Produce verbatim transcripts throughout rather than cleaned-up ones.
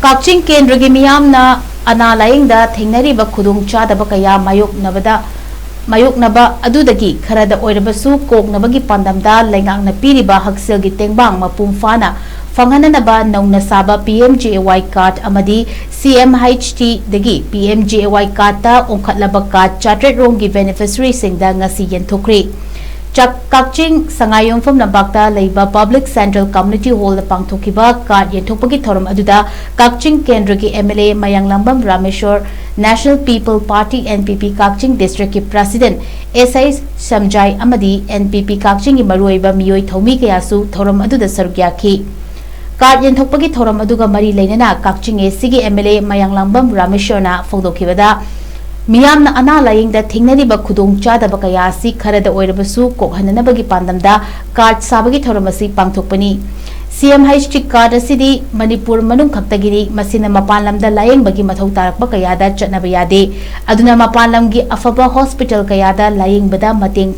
ꯀꯛꯆꯤꯡ ꯀꯦꯟꯗ꯭ꯔꯒꯤ ꯃꯤꯌꯥꯝꯅ ꯑꯅꯥ ꯂꯥꯌꯦꯡꯗ ꯊꯦꯡꯅꯔꯤꯕ ꯈꯨꯗꯣꯡꯆꯥꯗꯕ ꯀꯌꯥ ꯃꯥꯌꯣꯛꯅꯕꯗ, ꯃꯥꯌꯣꯛꯅꯕ ꯑꯗꯨꯗꯒꯤ ꯈꯔꯗ ꯑꯣꯏꯔꯕꯁꯨ ꯀꯣꯛꯅꯕꯒꯤ ꯄꯥꯟꯗꯝꯗ ꯂꯩꯉꯥꯛꯅ ꯄꯤꯔꯤꯕ ꯍꯛꯁꯦꯜꯒꯤ ꯇꯦꯡꯕꯥꯡ ꯃꯄꯨꯡ ꯐꯥꯅ ꯐꯪꯍꯟꯅꯅꯕ ꯅꯧꯅ ꯁꯥꯕ P M J A Y card ꯑꯃꯗꯤ ꯁꯤ ꯑꯦꯝ ꯍꯩꯆ ꯇꯤꯗꯒꯤ P M J A Y ꯀꯥꯔꯗꯇ ꯑꯣꯟꯈꯠꯂꯕ ꯀꯥꯔꯗ ꯆꯥꯇ꯭ꯔꯦꯠ ꯔꯣꯝꯒꯤ ꯕꯦꯅꯤꯐꯤꯁꯔꯤꯁꯤꯡꯗ ꯉꯁꯤ ꯌꯦꯟꯊꯣꯛꯈ꯭ꯔꯤ꯫ ꯆꯥꯛ-, ꯀꯛꯆꯤꯡ ꯁꯉꯥꯏꯌꯨꯝꯐꯝ ꯂꯝꯄꯥꯛꯇ ꯂꯩꯕ ꯄꯕ꯭ꯂꯤꯛ ꯁꯦꯟꯇ꯭ꯔꯦꯜ ꯀꯝꯃ꯭ꯌꯨꯅꯤꯇꯤ ꯍꯣꯜꯗ ꯄꯥꯡꯊꯣꯛꯈꯤꯕ ꯀꯥꯔꯗ ꯌꯦꯟꯊꯣꯛꯄꯒꯤ ꯊꯧꯔꯝ ꯑꯗꯨꯗ ꯀꯛꯆꯤꯡ ꯀꯦꯟꯗ꯭ꯔꯒꯤ ꯑꯦꯝ ꯑꯦꯜ ꯑꯦ ꯃꯌꯥꯡꯂꯥꯡꯕꯝ Rameshor, national people party, N P P, Kakching ꯗꯤꯁꯇ꯭ꯔꯤꯛꯀꯤ ꯄ꯭ꯔꯁꯤꯗꯦꯟꯠ ꯑꯦꯁ ꯑꯥꯏ ꯁꯝꯖꯥꯏ ꯑꯃꯗꯤ ꯑꯦꯟ ꯄꯤ ꯄꯤ ꯀꯛꯆꯤꯡꯒꯤ ꯃꯔꯨꯑꯣꯏꯕ ꯃꯤꯑꯣꯏ ꯊꯧꯃꯤ ꯀꯌꯥꯁꯨ ꯊꯧꯔꯝ ꯑꯗꯨꯗ ꯁꯔꯨꯛ ꯌꯥꯈꯤ꯫ ꯀꯥꯔꯗ ꯌꯦꯟꯊꯣꯛꯄꯒꯤ ꯊꯧꯔꯝ ꯑꯗꯨꯒ ꯃꯔꯤ ꯂꯩꯅꯅ ꯀꯛꯆꯤꯡ ꯑꯦ ꯁꯤꯒꯤ ꯑꯦꯝ ꯑꯦꯜ ꯑꯦ ꯃꯌꯥꯡꯂꯥꯡꯕꯝ ꯔꯥꯃꯦꯁꯣꯔꯅ ꯐꯣꯡꯗꯣꯛꯈꯤꯕꯗ, ꯃꯤꯌꯥꯝꯅ ꯑꯅꯥ ꯂꯥꯌꯦꯡꯗ ꯊꯦꯡꯅꯔꯤꯕ ꯈꯨꯗꯣꯡꯆꯥꯗꯕ ꯀꯌꯥ ꯑꯁꯤ ꯈꯔꯗ ꯑꯣꯏꯔꯕꯁꯨ ꯀꯣꯛꯍꯟꯅꯅꯕꯒꯤ ꯄꯥꯟꯗꯝꯗ ꯀꯥꯔꯗ ꯁꯥꯕꯒꯤ ꯊꯧꯔꯝ ꯑꯁꯤ ꯄꯥꯡꯊꯣꯛꯄꯅꯤ꯫ ꯁꯤ ꯑꯦꯝ ꯍꯩꯆ ꯇꯤ ꯀꯥꯔꯗ ꯑꯁꯤꯗꯤ ꯃꯅꯤꯄꯨꯔ ꯃꯅꯨꯡ ꯈꯛꯇꯒꯤꯅꯤ, ꯃꯁꯤꯅ ꯃꯄꯥꯟ ꯂꯝꯗ ꯂꯥꯌꯦꯡꯕꯒꯤ ꯃꯊꯧ ꯇꯥꯔꯛꯄ ꯀꯌꯥꯗ ꯆꯠꯅꯕ ꯌꯥꯗꯦ꯫ ꯑꯗꯨꯅ ꯃꯄꯥꯟ ꯂꯝꯒꯤ ꯑꯐꯕ ꯍꯣꯁꯄꯤꯇꯥꯜ ꯀꯌꯥꯗ ꯂꯥꯌꯦꯡꯕꯗ ꯃꯇꯦꯡ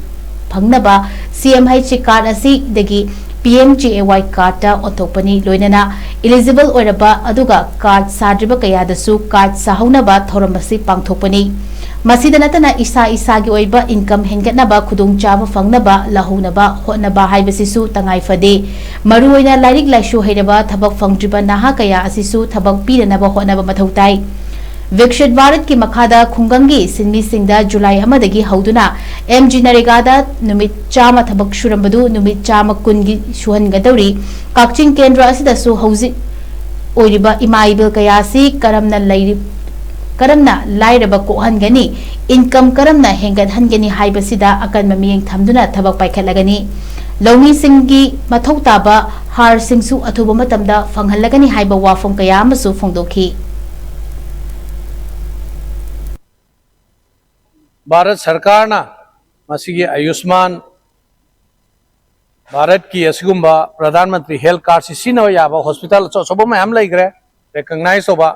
ꯐꯪꯅꯕ ꯁꯤ ꯑꯦꯝ ꯍꯩꯆ ꯇꯤ ꯀꯥꯔꯗ ꯑꯁꯤꯗꯒꯤ ꯄꯤ ꯑꯦꯝ ꯖꯦ ꯑꯦ ꯋꯥꯏ ꯀꯥꯔꯗꯇ ꯑꯣꯟꯊꯣꯛꯄꯅꯤ꯫ ꯂꯣꯏꯅꯅ ꯏꯂꯤꯖꯤꯕꯜ ꯑꯣꯏꯔꯕ ꯑꯗꯨꯒ ꯀꯥꯔꯗ ꯁꯥꯗ꯭ꯔꯤꯕ ꯀꯌꯥꯗꯁꯨ ꯀꯥꯔꯗ ꯁꯥꯍꯧꯅꯕ ꯊꯧꯔꯝ ꯑꯁꯤ ꯄꯥꯡꯊꯣꯛꯄꯅꯤ꯫ ꯃꯁꯤꯗ ꯅꯠꯇꯅ ꯏꯁꯥ ꯏꯁꯥꯒꯤ ꯑꯣꯏꯕ ꯏꯟꯀꯝ ꯍꯦꯟꯒꯠꯅꯕ, ꯈꯨꯗꯣꯡꯆꯥꯕ ꯐꯪꯅꯕ ꯂꯧꯍꯧꯅꯕ ꯍꯣꯠꯅꯕ ꯍꯥꯏꯕꯁꯤꯁꯨ ꯇꯉꯥꯏ ꯐꯗꯦ꯫ ꯃꯔꯨꯑꯣꯏꯅ ꯂꯥꯏꯔꯤꯛ ꯂꯥꯏꯁꯨ ꯍꯩꯔꯕ ꯊꯕꯛ ꯐꯪꯗ꯭ꯔꯤꯕ ꯅꯍꯥ ꯀꯌꯥ ꯑꯁꯤꯁꯨ ꯊꯕꯛ ꯄꯤꯅꯅꯕ ꯍꯣꯠꯅꯕ ꯃꯊꯧ ꯇꯥꯏ꯫ ꯚꯤꯛꯁꯤꯠ ꯚꯥꯔꯠꯀꯤ ꯃꯈꯥꯗ ꯈꯨꯡꯒꯪꯒꯤ ꯁꯤꯟꯃꯤꯁꯤꯡꯗ ꯖꯨꯂꯥꯏ ꯑꯃꯗꯒꯤ ꯍꯧꯗꯨꯅ ꯑꯦꯝ ꯖꯤ ꯅꯔꯦꯒꯥꯗ ꯅꯨꯃꯤꯠ ꯆꯥꯝꯃ ꯊꯕꯛ ꯁꯨꯔꯝꯕꯗꯨ ꯅꯨꯃꯤꯠ ꯆꯥꯝꯃ ꯀꯨꯟꯒꯤ ꯁꯨꯍꯟꯒꯗꯧꯔꯤ꯫ ꯀꯛꯆꯤꯡ ꯀꯦꯟꯗ꯭ꯔ ꯑꯁꯤꯗꯁꯨ ꯍꯧꯖꯤꯛ ꯑꯣꯏꯔꯤꯕ ꯏꯃꯥ ꯏꯕꯦꯜ ꯀꯌꯥ ꯑꯁꯤ ꯀꯔꯝꯅ ꯂꯩꯔꯤ-, ꯀꯔꯝꯅ ꯂꯥꯏꯔꯕ ꯀꯣꯛꯍꯟꯒꯅꯤ, ꯏꯟꯀꯝ ꯀꯔꯝꯅ ꯍꯦꯟꯒꯠꯍꯟꯒꯅꯤ ꯍꯥꯏꯕꯁꯤꯗ ꯑꯀꯟꯕ ꯃꯤꯠꯌꯦꯡ ꯊꯝꯗꯨꯅ ꯊꯕꯛ ꯄꯥꯏꯈꯠꯂꯒꯅꯤ꯫ ꯂꯧꯃꯤꯁꯤꯡꯒꯤ ꯃꯊꯧ ꯇꯥꯕ ꯍꯥꯔꯁꯤꯡꯁꯨ ꯑꯊꯨꯕ ꯃꯇꯝꯗ ꯐꯪꯍꯜꯂꯒꯅꯤ ꯍꯥꯏꯕ ꯋꯥꯐꯝ ꯀꯌꯥ ꯑꯃꯁꯨ ꯐꯣꯡꯗꯣꯛꯈꯤ꯫ ꯚꯥꯔꯠ ꯁꯔꯀꯥꯔꯅ ꯃꯁꯤꯒꯤ ꯑꯌꯨꯁꯃꯥꯟ ꯚꯥꯔꯠꯀꯤ ꯑꯁꯤꯒꯨꯝꯕ ꯄ꯭ꯔꯙꯥꯟ ꯃꯟꯇ꯭ꯔꯤ ꯍꯦꯜꯊ ꯀꯥꯔꯗꯁꯤ ꯁꯤꯖꯤꯟꯅꯕ ꯌꯥꯕ ꯍꯣꯁꯄꯤꯇꯥꯜ ꯑꯆꯧ ꯑꯆꯧꯕ ꯃꯌꯥꯝ ꯂꯩꯈ꯭ꯔꯦ, ꯔꯦꯀꯒꯅꯥꯏꯖ ꯇꯧꯕ,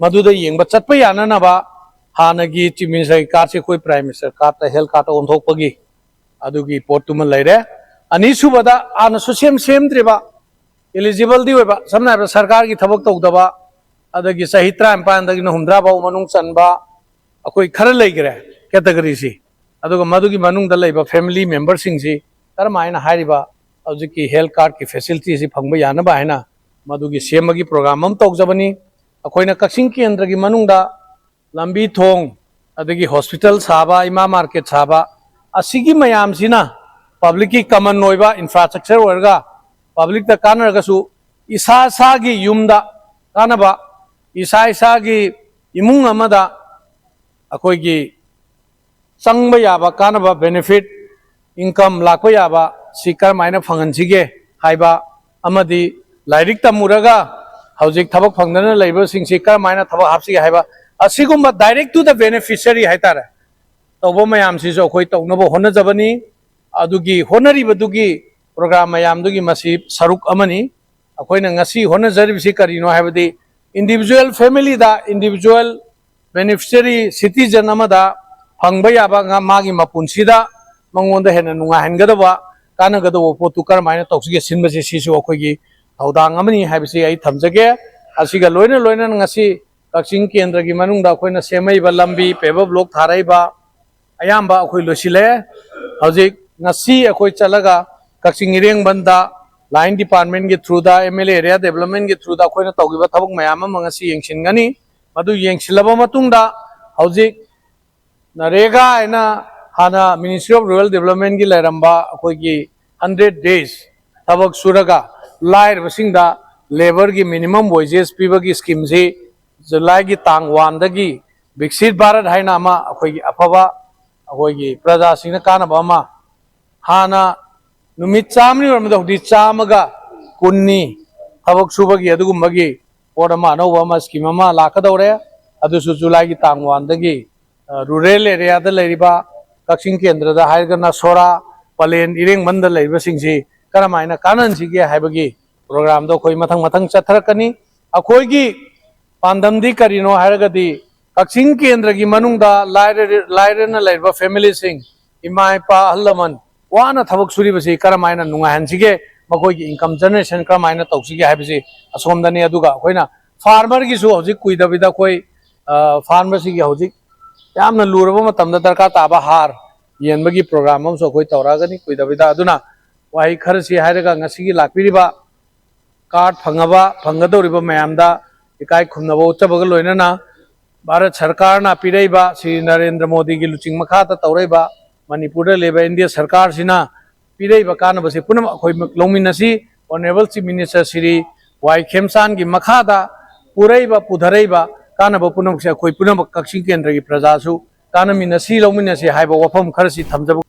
ꯃꯗꯨꯗ ꯌꯦꯡꯕ ꯆꯠꯄ ꯌꯥꯅꯅꯕ ꯍꯥꯟꯅꯒꯤ ꯆꯤꯐ ꯃꯤꯅꯤꯁꯇꯔꯒꯤ ꯀꯥꯔꯗꯁꯤ ꯑꯩꯈꯣꯏ ꯄ꯭ꯔꯥꯏꯝ ꯃꯤꯅꯤꯁꯇꯔ ꯀꯥꯔꯗꯇ ꯍꯦꯜꯊ ꯀꯥꯔꯗꯇ ꯑꯣꯟꯊꯣꯛꯄꯒꯤ ꯑꯗꯨꯒꯤ ꯄꯣꯠꯇꯨꯃ ꯂꯩꯔꯦ꯫ ꯑꯅꯤꯁꯨꯕꯗ ꯍꯥꯟꯅ ꯁꯨꯁꯦꯝ ꯁꯦꯝꯗ꯭ꯔꯤꯕ, ꯏꯂꯤꯖꯤꯕꯜꯗꯤ ꯑꯣꯏꯕ, ꯁꯝꯅ ꯍꯥꯏꯔꯕꯗ ꯁꯔꯀꯥꯔꯒꯤ ꯊꯕꯛ ꯇꯧꯗꯕ, ꯑꯗꯒꯤ ꯆꯍꯤ ꯇꯔꯥꯅꯤꯄꯥꯟꯗꯒꯤꯅ ꯍꯨꯝꯗ꯭ꯔꯥ ꯐꯥꯎ ꯃꯅꯨꯡ ꯆꯟꯕ ꯑꯩꯈꯣꯏ ꯈꯔ ꯂꯩꯈ꯭ꯔꯦ category ꯁꯤ꯫ ꯑꯗꯨꯒ ꯃꯗꯨꯒꯤ ꯃꯅꯨꯡꯗ ꯂꯩꯕ family member ꯁꯤꯡꯁꯤ ꯀꯔꯝꯍꯥꯏꯅ ꯍꯥꯏꯔꯤꯕ ꯍꯧꯖꯤꯛꯀꯤ health card ꯀꯤ facility ꯁꯤ ꯐꯪꯕ ꯌꯥꯅꯕ ꯍꯥꯏꯅ ꯃꯗꯨꯒꯤ ꯁꯦꯝꯕꯒꯤ program ꯑꯃ ꯇꯧꯖꯕꯅꯤ꯫ ꯑꯩꯈꯣꯏꯅ ꯀꯛꯆꯤꯡ ꯀꯦꯟꯗ꯭ꯔꯒꯤ ꯃꯅꯨꯡꯗ ꯂꯝꯕꯤ ꯊꯣꯡ, ꯑꯗꯒꯤ hospital ꯁꯥꯕ, ꯏꯃꯥ market ꯁꯥꯕ, ꯑꯁꯤꯒꯤ ꯃꯌꯥꯝꯁꯤꯅ public ꯀꯤ common ꯑꯣꯏꯕ infrastructure ꯑꯣꯏꯔꯒ public ꯇ ꯀꯥꯟꯅꯔꯒꯁꯨ ꯏꯁꯥ ꯏꯁꯥꯒꯤ ꯌꯨꯝꯗ ꯀꯥꯟꯅꯕ, ꯏꯁꯥ ꯏꯁꯥꯒꯤ ꯏꯃꯨꯡ ꯑꯃꯗ ꯑꯩꯈꯣꯏꯒꯤ ꯆꯪꯕ ꯌꯥꯕ ꯀꯥꯟꯅꯕ benefit, income ꯂꯥꯛꯄ ꯌꯥꯕ ꯁꯤ ꯀꯔꯝꯍꯥꯏꯅ ꯐꯪꯍꯟꯁꯤꯒꯦ ꯍꯥꯏꯕ, ꯑꯃꯗꯤ ꯂꯥꯏꯔꯤꯛ ꯇꯝꯃꯨꯔꯒ ꯍꯧꯖꯤꯛ ꯊꯕꯛ ꯐꯪꯗꯅ ꯂꯩꯕꯁꯤꯡꯁꯤ ꯀꯔꯝꯍꯥꯏꯅ ꯊꯕꯛ ꯍꯥꯞꯁꯤꯒꯦ ꯍꯥꯏꯕ, ꯑꯁꯤꯒꯨꯝꯕ direct to the beneficiary ꯍꯥꯏꯇꯥꯔꯦ, ꯇꯧꯕ ꯃꯌꯥꯝꯁꯤꯁꯨ ꯑꯩꯈꯣꯏ ꯇꯧꯅꯕ ꯍꯣꯠꯅꯖꯕꯅꯤ꯫ ꯑꯗꯨꯒꯤ ꯍꯣꯠꯅꯔꯤꯕꯗꯨꯒꯤ program ꯃꯌꯥꯝꯗꯨꯒꯤ ꯃꯁꯤ ꯁꯔꯨꯛ ꯑꯃꯅꯤ꯫ ꯑꯩꯈꯣꯏꯅ ꯉꯁꯤ ꯍꯣꯠꯅꯖꯔꯤꯕꯁꯤ ꯀꯔꯤꯅꯣ ꯍꯥꯏꯕꯗꯤ, individual family ꯗ individual beneficiary citizen ꯑꯃꯗ ꯐꯪꯕ ꯌꯥꯕ ꯉꯥ-, ꯃꯥꯒꯤ ꯃꯄꯨꯟꯁꯤꯗ ꯃꯉꯣꯟꯗ ꯍꯦꯟꯅ ꯅꯨꯡꯉꯥꯏꯍꯟꯒꯗꯕ, ꯀꯥꯟꯅꯒꯗꯕ ꯄꯣꯠꯇꯨ ꯀꯔꯝꯍꯥꯏꯅ ꯇꯧꯁꯤꯒꯦ ꯁꯤꯟꯕꯁꯤ, ꯁꯤꯁꯨ ꯑꯩꯈꯣꯏꯒꯤ ꯊꯧꯗꯥꯡ ꯑꯃꯅꯤ ꯍꯥꯏꯕꯁꯤ ꯑꯩ ꯊꯝꯖꯒꯦ꯫ ꯑꯁꯤꯒ ꯂꯣꯏꯅ ꯂꯣꯏꯅꯅ ꯉꯁꯤ ꯀꯛꯆꯤꯡ ꯀꯦꯟꯗ꯭ꯔꯒꯤ ꯃꯅꯨꯡꯗ ꯑꯩꯈꯣꯏꯅ ꯁꯦꯝꯃꯛꯏꯕ ꯂꯝꯕꯤ, paved block ꯊꯥꯔꯛꯏꯕ, ꯑꯌꯥꯝꯕ ꯑꯩꯈꯣꯏ ꯂꯣꯏꯁꯤꯜꯂꯦ꯫ ꯍꯧꯖꯤꯛ ꯉꯁꯤ ꯑꯩꯈꯣꯏ ꯆꯠꯂꯒ ꯀꯛꯆꯤꯡ ꯏꯔꯦꯡꯕꯟꯗ line department ꯀꯤ through the, M L A area development ꯀꯤ through ꯗ ꯑꯩꯈꯣꯏꯅ ꯇꯧꯈꯤꯕ ꯊꯕꯛ ꯃꯌꯥꯝ ꯑꯃ ꯉꯁꯤ ꯌꯦꯡꯁꯤꯟꯒꯅꯤ꯫ ꯃꯗꯨ ꯌꯦꯡꯁꯤꯜꯂꯕ ꯃꯇꯨꯡꯗ ꯍꯧꯖꯤꯛ ꯅꯔꯦꯒꯥ ꯍꯥꯏꯅ ꯍꯥꯟꯅ Ministry of Rural Development ꯀꯤ ꯂꯩꯔꯝꯕ ꯑꯩꯈꯣꯏꯒꯤ hundred days ꯊꯕꯛ ꯁꯨꯔꯒ ꯂꯥꯏꯔꯕꯁꯤꯡꯗ labour ꯒꯤ minimum wages ꯄꯤꯕꯒꯤ scheme ꯁꯤ July ꯒꯤ ꯇꯥꯡ one ꯗꯒꯤ ꯕꯤꯛꯁꯤꯠ ꯚꯥꯔꯠ ꯍꯥꯏꯅ ꯑꯃ ꯑꯩꯈꯣꯏꯒꯤ ꯑꯐꯕ, ꯑꯩꯈꯣꯏꯒꯤ ꯄ꯭ꯔꯖꯥꯁꯤꯡꯅ ꯀꯥꯟꯅꯕ ꯑꯃ, ꯍꯥꯟꯅ ꯅꯨꯃꯤꯠ ꯆꯥꯝꯃꯅꯤ ꯑꯣꯏꯔꯝꯕꯗꯣ ꯍꯧꯖꯤꯛ ꯆꯥꯝꯃꯒ ꯀꯨꯟꯅꯤ ꯊꯕꯛ ꯁꯨꯕꯒꯤ ꯑꯗꯨꯒꯨꯝꯕꯒꯤ ꯄꯣꯠ ꯑꯃ, ꯑꯅꯧꯕ ꯑꯃ, scheme ꯑꯃ ꯂꯥꯛꯀꯗꯧꯔꯦ꯫ ꯑꯗꯨꯁꯨ July ꯒꯤ ꯇꯥꯡ one ꯗꯒꯤ, ꯑ, rural area ꯗ ꯂꯩꯔꯤꯕ, ꯀꯛꯆꯤꯡ ꯀꯦꯟꯗ꯭ꯔꯗ ꯍꯥꯏꯔꯒꯅ ꯁꯣꯔꯥ, ꯄꯂꯦꯟ, ꯏꯔꯦꯡꯕꯟꯗ ꯂꯩꯔꯤꯕꯁꯤꯡꯁꯤ ꯀꯔꯝꯍꯥꯏꯅ ꯀꯥꯟꯅꯍꯟꯁꯤꯒꯦ ꯍꯥꯏꯕꯒꯤ program ꯗꯣ ꯑꯩꯈꯣꯏ ꯃꯊꯪ ꯃꯊꯪ ꯆꯠꯊꯔꯛꯀꯅꯤ꯫ ꯑꯩꯈꯣꯏꯒꯤ ꯄꯥꯟꯗꯝꯗꯤ ꯀꯔꯤꯅꯣ ꯍꯥꯏꯔꯒꯗꯤ, ꯀꯛꯆꯤꯡ ꯀꯦꯟꯗ꯭ꯔꯒꯤ ꯃꯅꯨꯡꯗ ꯂꯥꯏꯔ-, ꯂꯥꯏꯔꯅ ꯂꯩꯔꯤꯕ family ꯁꯤꯡ, ꯏꯃꯥ ꯏꯄꯥ ꯑꯍꯜ ꯂꯃꯟ ꯋꯥꯅ ꯊꯕꯛ ꯁꯨꯔꯤꯕꯁꯤ ꯀꯔꯝꯍꯥꯏꯅ ꯅꯨꯡꯉꯥꯏꯍꯟꯁꯤꯒꯦ, ꯃꯈꯣꯏꯒꯤ income generation ꯀꯔꯝꯍꯥꯏꯅ ꯇꯧꯁꯤꯒꯦ ꯍꯥꯏꯕꯁꯤ ꯑꯁꯣꯝꯗꯅꯤ꯫ ꯑꯗꯨꯒ ꯑꯩꯈꯣꯏꯅ ꯐꯥꯔꯃꯔꯒꯤꯁꯨ ꯍꯧꯖꯤꯛ ꯀꯨꯏꯗꯕꯤꯗ ꯑꯩꯈꯣꯏ, ꯑ, ꯐꯥꯔꯃꯔꯁꯤꯒꯤ ꯍꯧꯖꯤꯛ ꯌꯥꯝꯅ ꯂꯨꯔꯕ ꯃꯇꯝꯗ ꯗꯔꯀꯥꯔ ꯇꯥꯕ ꯍꯥꯔ ꯌꯦꯟꯕꯒꯤ ꯄ꯭ꯔꯣꯒ꯭ꯔꯥꯝ ꯑꯃꯁꯨ ꯑꯩꯈꯣꯏ ꯇꯧꯔꯛꯑꯒꯅꯤ ꯀꯨꯏꯗꯕꯤꯗ꯫ ꯑꯗꯨꯅ ꯋꯥꯍꯩ ꯈꯔꯁꯤ ꯍꯥꯏꯔꯒ ꯉꯁꯤꯒꯤ ꯂꯥꯛꯄꯤꯔꯤꯕ ꯀꯥꯔꯗ ꯐꯪꯉꯕ, ꯐꯪꯒꯗꯧꯔꯤꯕ ꯃꯌꯥꯝꯗ ꯏꯀꯥꯏ ꯈꯨꯝꯅꯕ ꯎꯠꯆꯕꯒ ꯂꯣꯏꯅꯅ ꯚꯥꯔꯠ ꯁꯔꯀꯥꯔꯅ ꯄꯤꯔꯛꯏꯕ, ꯁ꯭ꯔꯤ ꯅꯔꯦꯟꯗ꯭ꯔ ꯃꯣꯗꯤꯒꯤ ꯂꯨꯆꯤꯡ ꯃꯈꯥꯗ ꯇꯧꯔꯛꯏꯕ ꯃꯅꯤꯄꯨꯔꯗ ꯂꯩꯕ ꯑꯦꯟ ꯗꯤ ꯑꯦ ꯁꯔꯀꯥꯔꯁꯤꯅ ꯄꯤꯔꯛꯏꯕ ꯀꯥꯟꯅꯕꯁꯦ ꯄꯨꯝꯅꯃꯛ ꯑꯩꯈꯣꯏ ꯂꯧꯃꯤꯟꯅꯁꯤ꯫ Honourable Chief Minister ꯁ꯭ꯔꯤ ꯋꯥꯏ ꯈꯦꯝꯆꯥꯟꯒꯤ ꯃꯈꯥꯗ ꯄꯨꯔꯛꯏꯕ, ꯄꯨꯊꯔꯛꯏꯕ ꯀꯥꯟꯅꯕ ꯄꯨꯝꯅꯃꯛꯁꯦ ꯑꯩꯈꯣꯏ ꯄꯨꯝꯅꯃꯛ ꯀꯛꯆꯤꯡ ꯀꯦꯟꯗ꯭ꯔꯒꯤ ꯄ꯭ꯔꯖꯥꯁꯨ ꯀꯥꯟꯅꯃꯤꯟꯅꯁꯤ, ꯂꯧꯃꯤꯟꯅꯁꯤ ꯍꯥꯏꯕ ꯋꯥꯐꯝ ꯈꯔꯁꯤ ꯊꯝꯖꯕ